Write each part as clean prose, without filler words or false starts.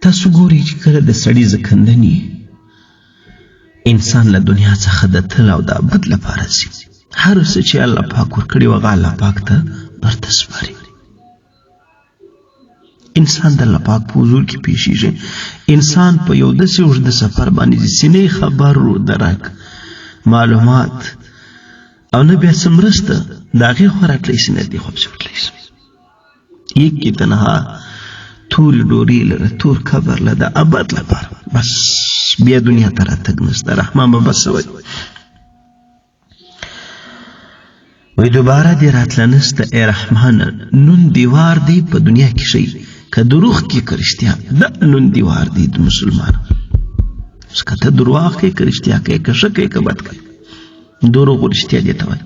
تاسو ګورئ چې کله د سړي ځکندني انسان له دنیا څخه د تل او د ابد لپاره ځي، هر څه چې الله پاک ورکړي هغه الله پاک ته ورته سپاري. انسان د الله پاک په حضور کې پیښیږي. انسان په یو داسې اوږده سفر باندې ځي چې نه خبر و درک معلومات او نه بیا څه مرسته د هغې خوا راتلی شي، نه دې خوا پسې ورتلی شي. یک کې تنها تورې ډورې لره، تور قبر له د ابد لپاره، بس بیا دنیا ته راتګ نشته. رحمان به بس وایي وی دوباره دې راتله نشته. ای رحمانه، نن دیوار دی په دنیا کې شي که دروغ کې که رښتیا، دا نن دیوار دی د مسلمان. اوس که ته درواغ کوې که رښتیا کوې، که ښه کوې که بد کوې، دروغ رښتیا دې ته وایي.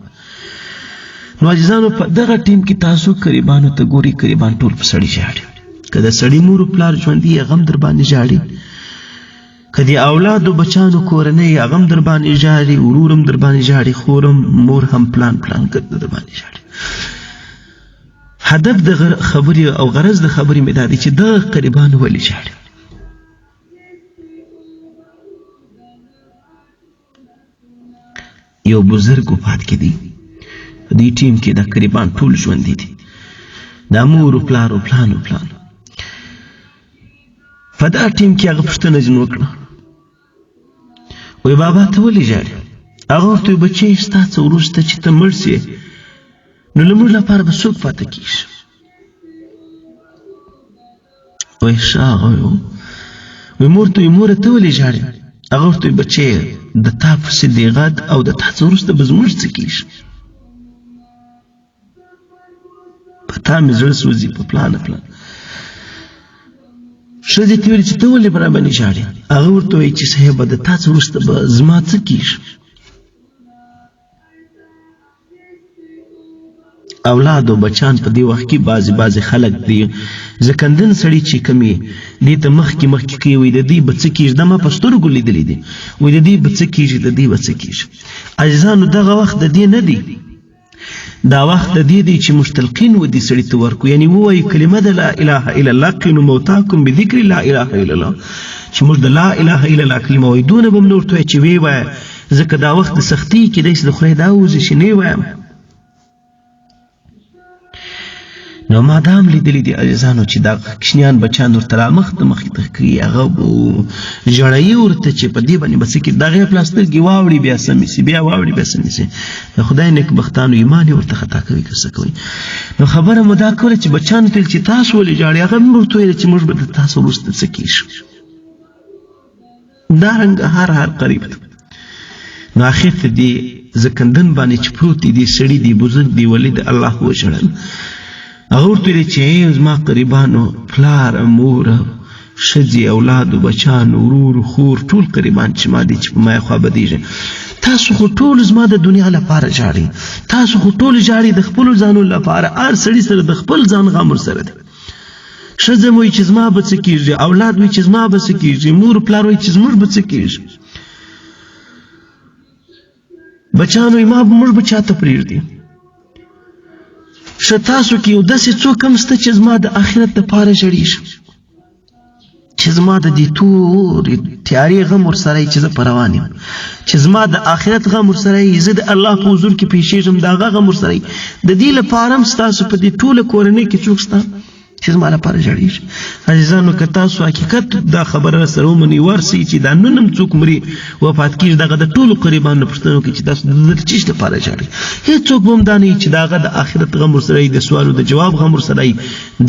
نو عزیزانو، په دغه ټیم کې تاسو قریبانو ته ګوري، قریبان ټول په سړي ژاړي. که د سړي مور پلار ژوندي هغه هم در باندې ژاړي، که د اولادو بچانو کورنۍ هغه هم در باندې ژاړي، ورور هم در باندې ژاړي، خور هم، مور هم، پلان پلان در باندې ژاړي. هدف د خبرې او غرض د خبرې مې دا دی چې دغه قریبان ولې ژاړي؟ یو بزرګ وفات کې دی، په دې ټیم کې د قریبان ټول ژوندي دي، دا مور او پلار او پلان او پلان. په دا ټیم کې هغه پوښتنه ځینې وکړه، وایي بابا ته ولې ژاړې؟ هغه ورته وایي بچی ستا څه وروسته چې ته مړ سې نو له موږ لپاره به څوک پاته کېږي؟ وایي ښه. هغه وایي مور ته وایي موره ته ولې ژاړې؟ هغه ورته وایي بچی د تا پسې دې غږ او د تا څه وروسته به زموږ څه کېږي؟ په تا مې زړه سوځي په پلانه پلان. ښځې ته ویل چې ته ولې به راباندې ژاړې؟ هغه ورته وایي چې صاحبه د تا څه وروسته به زما څه کېږي؟ اولاد او بچان په دې وخت کې بعضې بعضې خلک دي ځکندن سړي چې کمی دې ته مخکې مخکې کوي، وایي د دې به څه کېږي؟ دا ما په سترګو لیدلي دي. وایي د دې به څه کېږي، د دې به څه کېږي؟ عزیزانو، دغه وخت د دې نه دی، دا وخت د دې دی چې موږ تلقین و دې سړي ته ورکو، یعنی ووایو کلمه د لا اله الا الله، قینو موتاکم بذکر لا اله الا الله، چې موږ د لا اله الا الله کلمه وایو. دونه به هم نه ورته وایو چې ویې وایه، ځکه دا وخت د سختۍ کې دی چې د خدای دا وځي چې نه یې وایم. نو ما دا هم لیدلي دي عزیزانو چې دا کوچنیان بچیان ورته رامخ د مخې ته کوي، هغه ژړوي ورته چې په دې باندې به څه کېږي، د هغې پلا سترګې واوړي بیا سمې سي، بیا واوړي بیا سمې سي. د خدای نیکبختانو ایمان یې ورته خطا کوي که څه کوي. نو خبره مو دا کوله چې بچیانو ته چې تاسو ولې ژاړئ؟ هغه موږ ورته ویل چې موږ به د تاسو وروسته څه کېږي. دا رنګ هر هر قریب ته. نو اخر ته دې ځکندن باندې چې پروت دی، دې سړي دی، بزرګ دی، ولې د الله وژړل. هغه ورته ویل چې ای زما قریبانو، پلار، مور، ښځې، اولادو، بچانو، ورور، خور، ټول قریبان چې ما دي چې په ما یې خوا بدېږي، تاسو خو ټول زما د دنیا لپاره ژاړئ، تاسو خو ټول ژاړئ د خپلو ځانونو لپاره. هر سړي سره د خپل ځان غم ورسره دی. ښځه مو چې زما به څه کېږي، اولاد وي چې زما به څه کېږي، مور پلار وي چې زموږ به څه کېږي، بچانو ما موږ به چاته پرېږدي؟ ښه تاسو کې یو داسې څوک هم شته چې زما د آخرت دپاره ژړېږي، چې زما د دې تورې تیارې غم ورسره چې زه په روان یم، چې زما د آخرت غم ورسره یي، زه د الله په حضور کې پېښېږم، د هغه غم ورسره یي، د دې لپاره هم ستاسو په دې ټوله کورنۍ کې څوک شته چې زما لپاره ژړېږي؟ عزیزانو، که تاسو حقیقت دا خبره سره ومنئ، ورسئ چې دا نن هم څوک مري وفات کېږي، دغه د ټولو قریبانو پوښتنه وکړئ چې تاسو د څه شي لپاره ژاړئ. هېڅوک به هم دا نه وي چې د هغه د آخرت غم ورسره وي، د سوالو د جواب غم ورسره وي،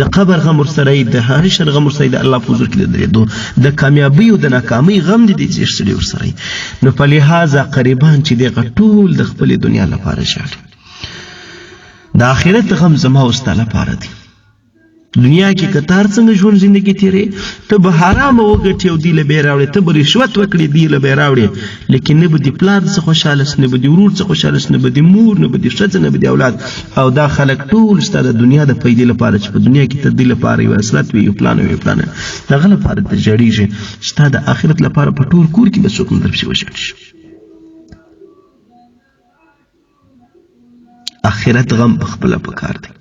د قبر غم ورسره وي، د حشر غم ورسره وي، د الله په حضور کې د درېدو د کامیابۍ او د ناکامۍ غم دې دې سړي ورسره وي. نو په لهذا قریبان چې دغه ټول د خپلې دنیا لپاره ژاړي، د آخرت غم زما او ستا لپاره دی. دنیا کې که تار څنګه ژوند زندگی تیرې، ته به حرام وګټې او دی له به راوړې، ته به رشوت وکړې دی له به راوړې، لیکن نه به دې پلار څه خوشحاله سي، نه به دې ورور څه خوشحاله سي، نه به دې مور، نه به دې ښځه، نه به دې اولاد. او دا خلک ټول ستا د دنیا د پیدې لپاره چې په دنیا کې تر دې لپاره یو اصلت وي، یو پلان وي، یو پلان دغه لپاره ته ژړېږي، ستا د آخرت لپاره په ټول کور کې به څوک نه درپسې وژړېږي. اخرت غم په خپله پکار دی.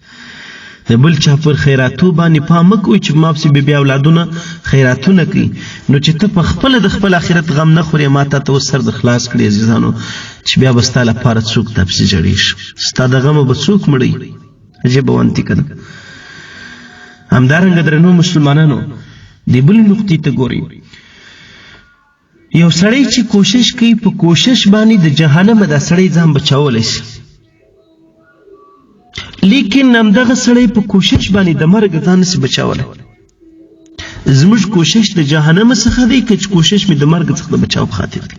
د بل چا پر خیراتو باندې پام مه کوئ چې ما پسې به بیا اولادونه خیراتونه کوي. نو چې ته په خپله د خپل آخرت غم نه خورې، ما تا ته اوس سر د خلاص کړي عزیزانو، چې بیا به ستا لپاره څوک تا پسې ژړېږي، ستا د غمه به څوک مړوي. عجیبه منطقه ده. همدارنګه درنو مسلمانانو، د بلې نقطې ته ګورئ، یو سړی چې کوشش کوي، په کوشش باندې د جهنم دا سړی ځان بچولی شي، لیکن همدغه سړی په کوشش باندې د مرګ ځان نشي بچولی. زموږ کوشش د جهنم څخه دی که چې کوشش مې د مرګ څخه د بچاو په خاطر دی؟